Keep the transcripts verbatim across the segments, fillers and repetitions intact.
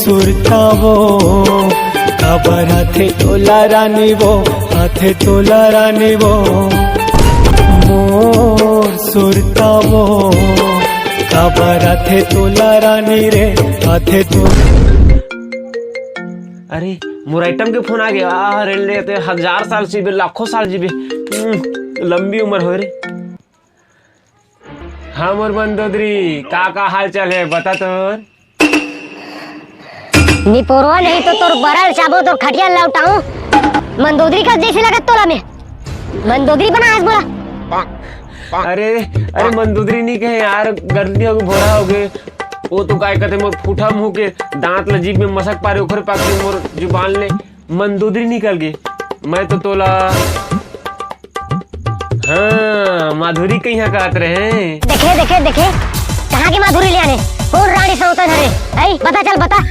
सुरता वो, काबर आथे तोला रानी वो, आथे तोला रानी वो। मोर सुरता वो, काबर आथे तोला रानी रे, आथे तो। अरे, मोर आइटम के फोन आ गया। आ, अरे, लेते हजार साल जीबे, लाखों साल जीबे। हम्म, लंबी उम्र होय रे। हाँ, मोर मंदोदरी, का, का हाल चाल हे? बता तोर। निपोरवा नहीं तो तोर बरल चाबो, तोर खटिया लौटाऊं। मंदोदरी का जैसे लगत तोला में। मंदोदरी बना आज बोला। अरे, अरे, मंदोदरी नहीं कहे यार, गलती हो गई, भोरा हो गए। वो तो काय कहते, मोर फूटा मुंह के दांत ल जीभ में मसक पारे, ओखरे पाके मोर जुबान ले मंदोदरी निकल गई। मैं तो तोला, हाँ, माधुरी कहीं कहत रहे। देखे, देखे, देखे, कहाँ के माधुरी ले आने? कौन रानी सौतन हरे? ऐ, बता चल, बता।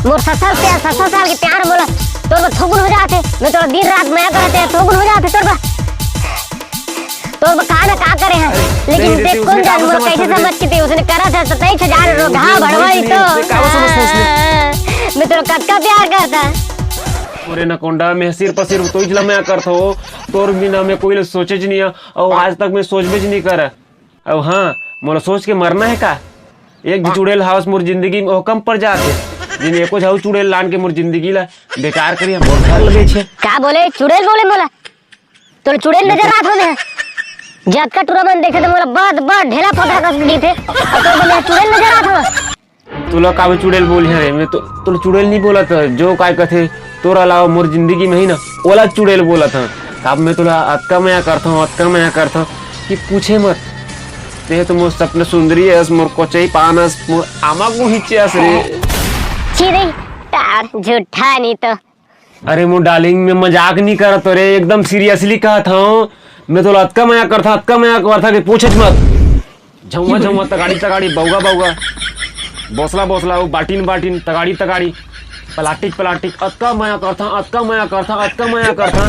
मोर सत्तर से, सत्तर साल के प्यार मोला तोर बर थोकुन हो जाते। मैं तोर दिन रात मया करते, थोकुन हो जाते तोर बर। तोर बर का ना का करे हैं, लेकिन नहीं रे, देख, तू कौन उसने जान काबू मोर समझ कैसे ले? समझ के ते उसने करा था, सत्ताईस हजार रो घा नहीं, भरवाई नहीं, तो। उसने काबू समझ ले? मैं तोर कतका प्यार करता। अरे नकोंडा, मैं सिर पर सिर तो इजला मैं करत हो, तोर बिना मैं कोई ले सोचे ज नहीं है, और आज तक मैं सोचबे ज नहीं करा। अब हाँ, मोला सोच के मरना है का? एक भी चुड़ैल हावस मोर जिंदगी में, वो कम पड़ जाते। जिन एको झाऊ चुड़ैल लान के मोर जिंदगी ला बेकार करी, मोर घर लगे छे। का बोले? चुड़ैल बोले मोला? तोला चुड़ैल नजर आत हो मैं? जतका टूरा मन देखे तो मोला बद बद ढेला पकड़ा कस दी थे। और तो मैं चुड़ैल नजर आत हो। तोला काबर चुड़ैल बोली हरे? मैं तो तोला चुड़ैल नहीं बोला था। जो काय कथे तोर अलावा मोर जिंदगी में ही ना, ओला चुड़ैल बोला था। काबर मैं तोला अतका मया करता हूँ, अतका मया करता हूँ कि पूछे मत। ते तो मोर सपना सुंदरी हस, मोर कोचई पान हस, मोर आमा को हिचे हस रे। छी रे, तार झूठा नहीं तो। अरे मोर डार्लिंग, मैं मजाक नहीं करत रे, एकदम सीरियसली कहत हूँ। मैं तोला अतका मया करता, अतका मया करता कि पूछेच मत। झौवा झौवा, तगाड़ी तगाड़ी, बौगा बौगा, बोसला बोसला, वो बाटिन बाटिन, तगाड़ी तगाड़ी, प्लास्टिक प्लास्टिक, अतका मया करथा, अतका मया करथा, अतका मया करथा।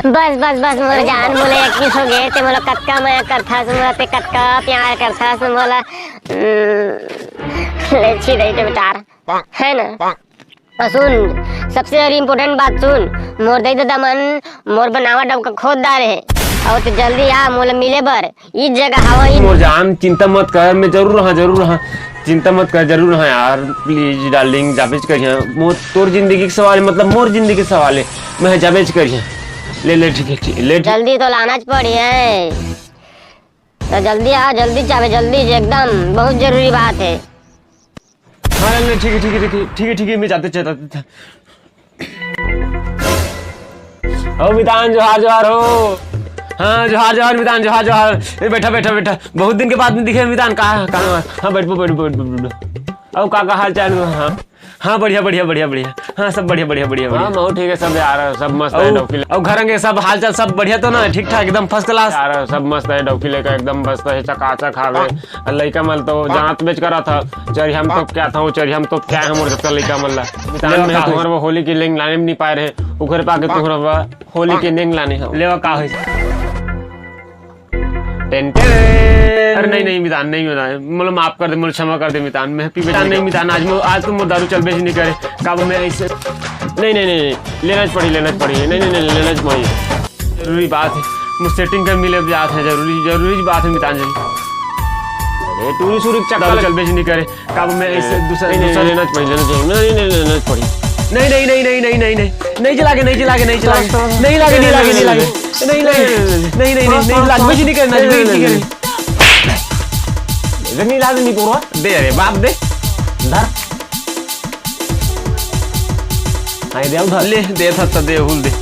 बस बस बस मोर जान, मोला यकीन हो गे ते मोला कतका मया करथस, मोला ते कतका प्यार करथस मोला। हम्म, ले छी दे दे बेटार, है ना? अउ सुन, सबसे ज्यादा इम्पोर्टेंट बात सुन, मोर दई ददा मन मोर बनावट डबका खोद डारे हे। अउ ते जल्दी आ मोला मिले बर, ई जगह हवा ई। मोर जान, चिंता मत कर, मैं जरूर रहा, जरूर रहा, चिंता मत कर, जरूर रहा यार, प्लीज डार्लिंग, जाबेच करिहा। मोर तोर जिंदगी के सवाल है, मतलब मोर जिंदगी के सवाल है, मैं जाबेच करिहा। ले ले, ठीक है, ठीक है, ले, ठीक। जल्दी तो लाना च पड़ी है, तो जल्दी आ, जल्दी जाबे, जल्दी, एकदम बहुत जरूरी बात है। हाँ, नहीं, ठीक है, ठीक है, ठीक है, ठीक है, ठीक है, मैं जाते, जाते, जाते। ओ मितान, जोहार, जोहार हो। हाँ, जोहार, जोहार, मितान, जोहार, जोहार। ए, बैठा, बैठा, बैठा। बहुत दिन के बाद में दिखे, मितान। कहाँ, कहाँ? हाँ, बैठ, बैठ, बैठ, बैठ, बैठ। और का, का हाल चाल है? हाँ, हाँ, बढ़िया, बढ़िया, बढ़िया, बढ़िया। हाँ, सब बढ़िया, बढ़िया, बढ़िया, हाँ, बढ़िया। बहुत ठीक है, सब यार, सब मस्त है, और, डौकी ले। और घर के सब हाल चाल, सब बढ़िया तो ना? ठीक ठाक, एकदम फर्स्ट क्लास। यार, सब मस्त है, डौकी लेकर एकदम मस्त है, चकाचक हावे। अउ लइका मन तो जात बेच करा था, चरिया म तो क्या था, वो चरिया म तो क्या है, मोर जतका लइका मन ला। मितान, लेवा में का तुम्हारा होइस? वो होली के लेंग लाने में नहीं पाए रहे, उखर पाके तुम्हारा वो होली के लेंग लाने हो। लेवा का होइस? Ten ten. अरे नहीं, नहीं, मितान, नहीं, मितान, मोला माफ कर दे, मोला क्षमा कर दे, मितान, मैं पीबे नहीं, मितान, आज मो-, आज तो मोर दारू चलबे ही नहीं करे, काबू में ऐसे, नहीं, नहीं, नहीं, नहीं, लेना च पड़ी, लेना च पड़ी, नहीं, नहीं, नहीं, लेना च पड़ी। जरूरी बात है, मोर सेटिंग कर मिले जात है, जरूरी, जरूरी बात है मितान जी। अरे टूरी सूरी के चक्कर दारू चलबे नहीं करे, काबू में ऐसे दूसरा, नहीं, नहीं, दूसरा नहीं, लेना च पड़ी, लेना च पड़ी, नहीं, नहीं, लेना च पड़ी। नहीं, नहीं, नहीं, नहीं, नहीं, नहीं, नहीं, नहीं चला के, नहीं चला के, नहीं चला के, नहीं लागे, नहीं लागे, नहीं लागे, नहीं लागे, नहीं, नहीं, नहीं, नहीं, नहीं, नहीं, नहीं, नहीं, लागे, नहीं करे, नहीं, नहीं, नहीं करे। इधर नहीं लागे, नहीं पूरा। दे रे बाप, दे। धर। हाँ, ये दे, उधर। ले, दे, था, था, दे, हुल दे।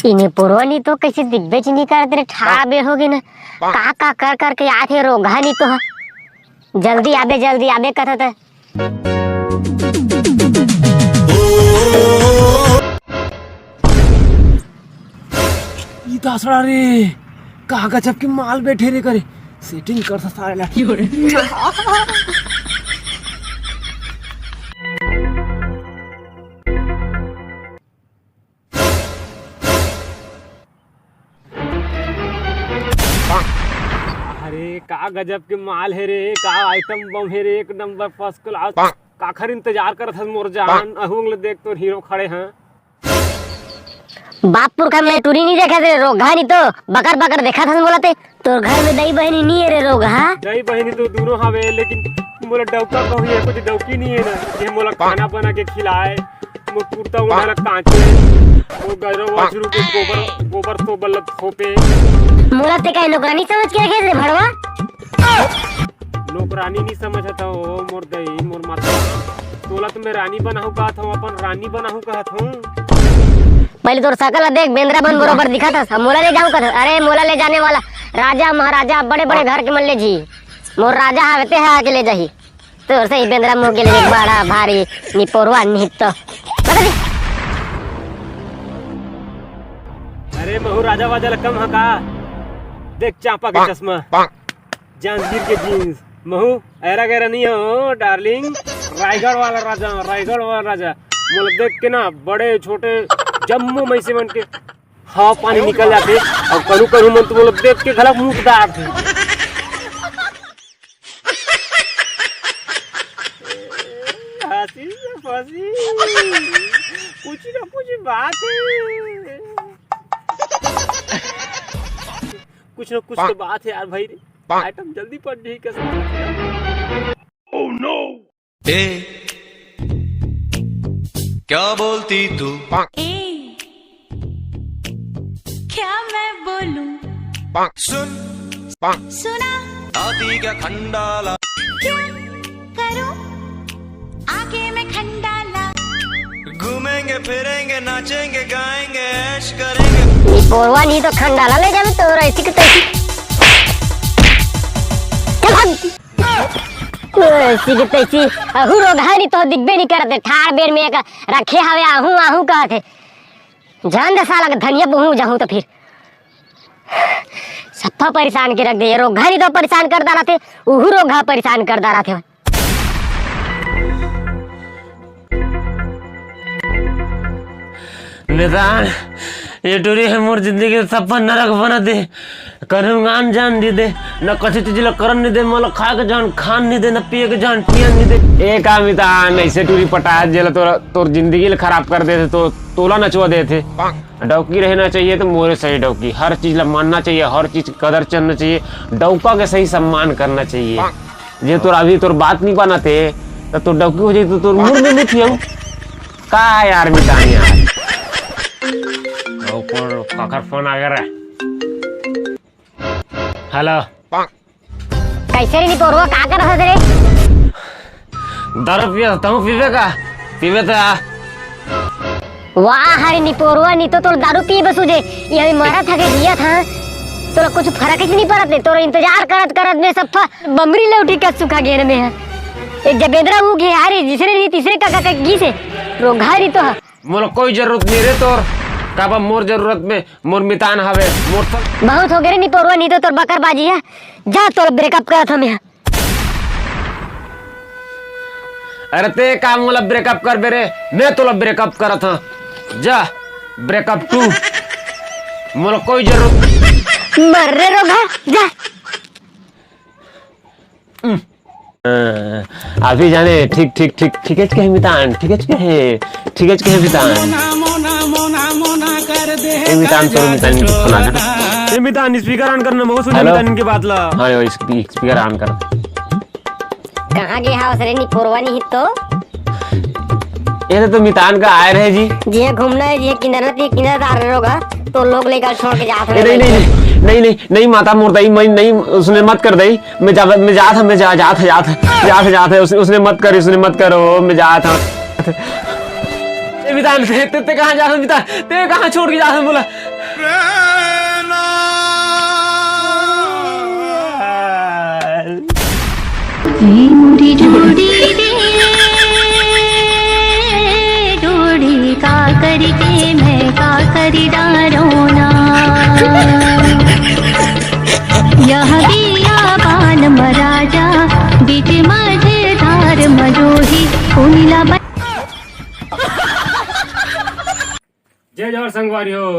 इने पुरवा नी तो कैसे दिखबे च नी करत रे, ठाबे हो गे ना। का का कर कर के आथे रोगहा नी तो ह। जल्दी आबे, जल्दी आबे कथा त। ई दासड़ा रे, का गजब के माल बैठे रे करे, सेटिंग कर सा सारे ला। अरे का गजब के माल हे रे, का आइटम बम हे रे, एक नंबर फर्स्ट क्लास। काखर इंतजार करत हस मोर जान, अहू अंग ले देख तोर हीरो खड़े हैं। बाप पुरखा में टूरी नहीं देखे रे, रोगहा नहीं तो बकर बकर देखा था बोला ते। तोर घर में दई बहिनी नहीं है रे रोगहा। दई बहिनी तो दोनों हवे, लेकिन मोला डौका कहो ये कुछ डौकी नहीं है ना, ये मोला खाना बना के खिलाए, मोर कुर्ता उड़ा ला कांचे, मोर गजरा वजरू के गोबर, गोबर सोबर ला थोपे। मोला ते का नौकरानी समझ के रखे रे भड़वा? नौकरानी नहीं समझत हो मोर दई, मोर माता। तोला तो मैं रानी बनाहूँ कहत हूँ, अपन रानी बनाहूँ कहत हूँ। पहले तोर शकल ला देख, बेंदरा बन बरोबर दिखत हस, अब मोला ले जाऊँ कहत हस। अरे मोला ले जाने वाला राजा महाराजा बड़े बड़े घर के मन ले जी, मोर राजा हवे ते हा आके ले जाही। तोर से ही बेंदरा मुँह के ले एक बड़ा भारी निपोरवा निहित तो। बता दे। अरे महू राजा वाजा ला कम हा का? देख चापा के चश्मा। जांजगीर के जींस, महू ऐरा गैरा नहीं हो डार्लिंग, रायगढ़ वाला राजा, रायगढ़ वाला राजा। मोला देख के ना बड़े छोटे जम्मो मइसे मन के हवा पानी निकल जाथे। अउ करू करू मन तो मोला देख के घला मुंह डारथे। हंसी फंसी, कुछ ना कुछ बात है। कुछ ना कुछ तो बात है यार भाई रे। आइटम जल्दी पट नहीं कर सकता। Oh no! ए, क्या बोलती तू? ए, क्या मैं बोलूं? सुन, सुना। आती क्या खंडाला? क्या करूं? आके मैं खंडाला। घूमेंगे फिरेंगे नाचेंगे गाएंगे ऐश करेंगे। निपोरवा नहीं तो खंडाला ले जावे तो ऐसी की तैसी। चल भाग। ऐसी की तैसी। अहू रोगहा नहीं तो दिखबे नहीं करते, ठाड़ बेर में एक रखे हवे आहू आहू कहते। जान दे साला के धनिया बहु जाहू तो फिर सफा परेशान के रख दे। ये रोगहा नहीं तो परेशान करता रहते, उहू रोगहा परेशान करता रहते। निदान ये टूरी है मोर जिंदगी के सफा नरक बना दे। कन्हू गान जान दी दे, न कसी चीज ला करन नहीं दे, मोला खा के जान खान नहीं दे, न पिए के जान पियन नहीं दे। ए का मितान, ऐसे टूरी पटाए जेला तोरा, तोर जिंदगी ला खराब कर देथे, तो तोला नचवा देथे। डौकी रहना चाहिए तो मोरे सही डौकी, हर चीज ला मानना चाहिए, हर चीज की कदर करना चाहिए, डौका के सही सम्मान करना चाहिए। जे तोर अभी तोर बात नहीं बनाते, तो तोर डौकी हो जाए तो तोर मुड़ में नहीं थियऊ। का यार मितान यार। ओ, कौन, काकर फोन आ गया रे? हेलो। कैसे रे निपोरवा, का कर रहा रे? दारू पिया, तहूँ पीबे का? पीबे तो आ। वाह, हरे निपोरवा, नी तो तोर दारू पिए बस उजे। ये अभी मरा था के जिया था। तोला कुछ फर्क ही नहीं पड़त रे। तोर इंतजार करत करत में सब फा-, बमरी लौटी का सुखा गेन में है। एक जबेंद्रा वो घे हारे, जिसने नहीं तीसरे का, का, का घी से। रोघा री तो है। मोला कोई जरूरत नहीं रे तोर, काबर मोर जरूरत में मोर मितान हवे, मोर सब। बहुत हो गए रे निपोरवा, नहीं तो तोर बकरबाजी है। जा, तोर ब्रेकअप करत हमें। अरे ते का मोला ब्रेकअप करबे रे, मैं तोला ब्रेकअप करत हूँ। जा, ब्रेकअप टू। मोला कोई जरूरत। मर रे रोघा, जा। अ, अभी जाने ठीक, ठीक, ठीक, ठीक है के मितान, ठीक है के, ठीक है के मितान। ए मितान, तोर मितान के फोन आ गया। ए मितान, speaker on करना, बहुत सुन हेलो। मितान के बात ला। हाँ, यो, इस-, speaker on कर। कहाँ गए हा, सरे निपोरवा नहीं तो? ये तो मितान का आए रहे जी। जी हाँ, घूमना है जी, किंदर, किंदर आ रहे होगा, तो लोग लेकर छोड़ के जा ए, नहीं, नहीं, नहीं, नहीं, नहीं, नहीं, माता मोर दई, मैं नहीं, उसने मत कर दई। मैं जा, मैं जात हूँ, मैं जा, जात हूँ, जात हूँ, जात हूँ, जात हूँ, उसने, उसने मत कर, उसने मत करो, मैं जात हूँ। ए विधान, ते, ते कहाँ जात हूँ विधान? ते कहाँ छोड़ के जात हूँ बोला? मुड़ी जोड़ी रे, जोड़ी का करी के मैं का करी डारो ना।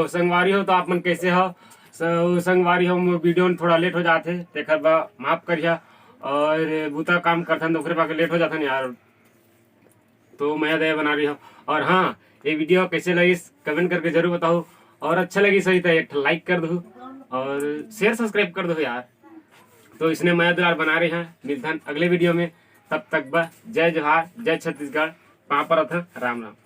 संगवारी हो, तो आप मन कैसे हो? स-, संगवारी हो, मोर वीडियो में थोड़ा लेट हो जाथे, तेखर बर माफ करिहा। और बुता काम करथन, तो ओकरे पाके लेट हो जाथन यार, तो मया दया बना रही हो। और हाँ, ये वीडियो कैसे लगिस, कमेंट करके जरूर बताओ, और अच्छा लगिस होही तो एक ठो लाइक कर दो और शेयर सब्सक्राइब कर दो यार। तो इसने मया दुलार बना रहे हैं, मिलथन अगले वीडियो में। तब तक बस जय जोहार, जय छत्तीसगढ़, पाँव परत हन, राम राम।